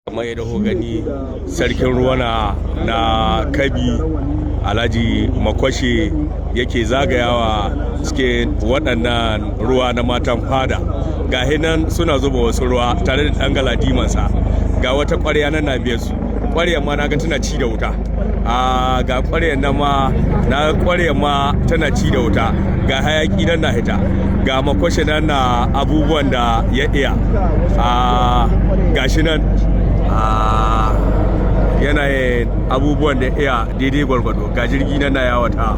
Kamar yadda kuka gani, sarkin ruwa na Kabi, Alhaji Makwashe, yake zagayawa cikin waɗannan ruwa na matan fada. Ga nan suna zuba wasu ruwa tare da ɗan galadimansa. Ga wata ƙwarya nan na biyar su. Ƙwaryar ma na ga tana ci da wuta. A ga ƙwaryar nan ma, na ƙwaryar ma tana ci da wuta. Ga hayaki nan na hita. Ga Makwashe nan na abubuwan da ya iya. A gashi nan a yanayin abubuwan da iya daidai gwargwado. Ga jirgi nan na yawata.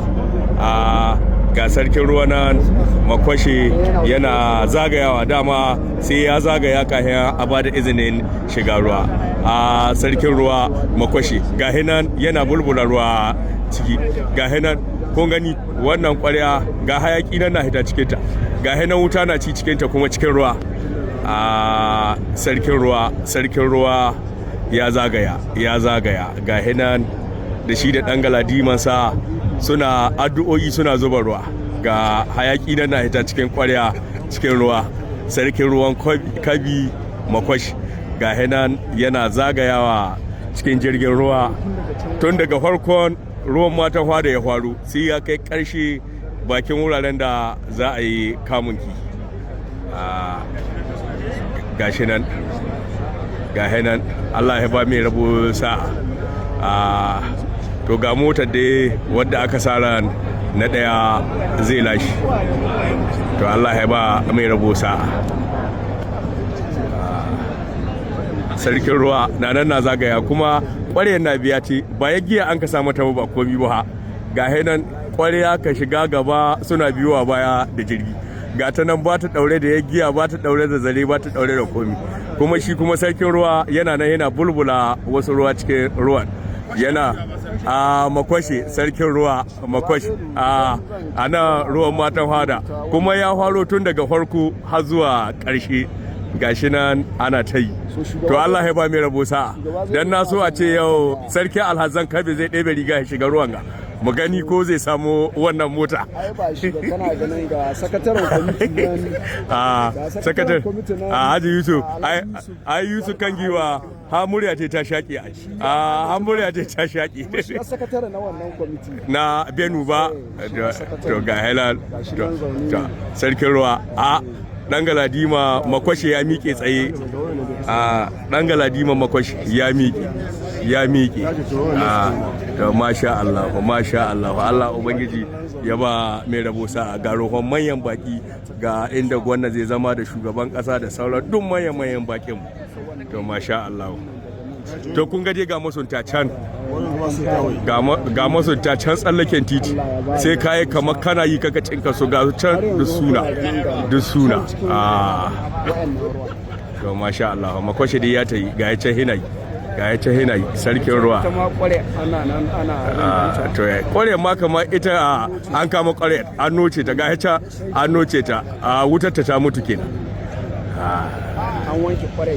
A ga sarkin ruwa nan Makwashe yana zagayawa. Dama sai ya zagaya kafin a ba da izinin shiga ruwa. A sarkin ruwa Makwashe ga nan yana bulbula ruwa ciki. Ga nan, kun gani, wannan kwarya, ga hayaki nan na hita cikinta. Ga nan wuta na ci cikinta kuma cikin ruwa. A sarkin ruwa, sarkin ruwa ya zagaya, ya zagaya. Ga nan da shi da ɗan galadimansa suna addu'o'i, suna zuba ruwa. Ga hayaki nan na hita cikin kwarya, cikin ruwa. Sarkin ruwan Kabi Makwashi ga nan yana zagayawa cikin jirgin ruwa. Tun daga farkon ruwan matan fada ya faru, sai ya kai ƙarshe bakin wuraren da za a yi kamun kifi. Gashi nan, gashi nan. Allah ya ba mai rabo sa'a. To, ga motar dai wadda aka sa ran na ɗaya zai lashe. To, Allah ya ba mai rabo sa'a. Sarkin ruwa na nan na zagaya, kuma ƙwarya na biya ce ba ya giya an ka samu ta ba komi ba. Ga nan ƙwarya ka shiga gaba, suna biyuwa baya da jirgi. Ga ta nan ba ta daure da yagiya, ba ta daure da zare, ba ta daure da komi. Kuma shi kuma sarkin ruwa yana nan yana bulbula wasu ruwa cikin ruwan. Yana a Makwashe, sarkin ruwa Makwashe a nan ruwan matan fada, kuma ya faro tun daga farko har zuwa ƙarshe. Gashi nan ana ta yi. To, Allah ya ba mai rabo sa'a. Dan na so a ce yau sarkin alhazan Kabe zai ɗebe riga ya shiga ruwan, ga mu gani ko zai samu wannan mota. Ai ba shi da kana ganin ga sakataren kwamiti nan. A Ga sakatar kwamiti nan. A Haji Yusuf. A ai Alhaji Yusuf. Ai Yusuf kan giwa, ha murya ce ta shaƙi. Ai a ha murya ce ta shaƙi. Shi sakatare na wannan kwamiti. Na Benu ba. Eh, shi ne sakatare. To, ga helal. Ga shi to nan zaune. To, sarkin ruwa, a dan galadima Makwashe ya miƙe tsaye. A dan galadima Makwashe ya miƙe, ya miƙe. A to, masha Allah, masha Allah. Allah ubangiji ya ba mai rabo sa'a. Ga rohon manyan baki, ga inda gwamna zai zama da shugaban kasa da sauran duk manyan manyan bakin mu. To, masha Allah. To, kun ga dai ga masunta can, ga masunta can tsallaken titi. Sai kayi kamar kana yi kaka cinka su. Ga can duk suna, duk suna ah. Wa'annan ruwa. To, masha Allah. Makwashe dai ya ta yi. Ga ya can hinayi, ga ya can hinayi, sarkin ruwa. Ita ma kware ana nan ana. Ah, to ya kware ma kamar ita. Ah, an kama kware, an noce ta. Ga ya can an noce ta. A wutar ta ta mutu kenan. An wanke kware.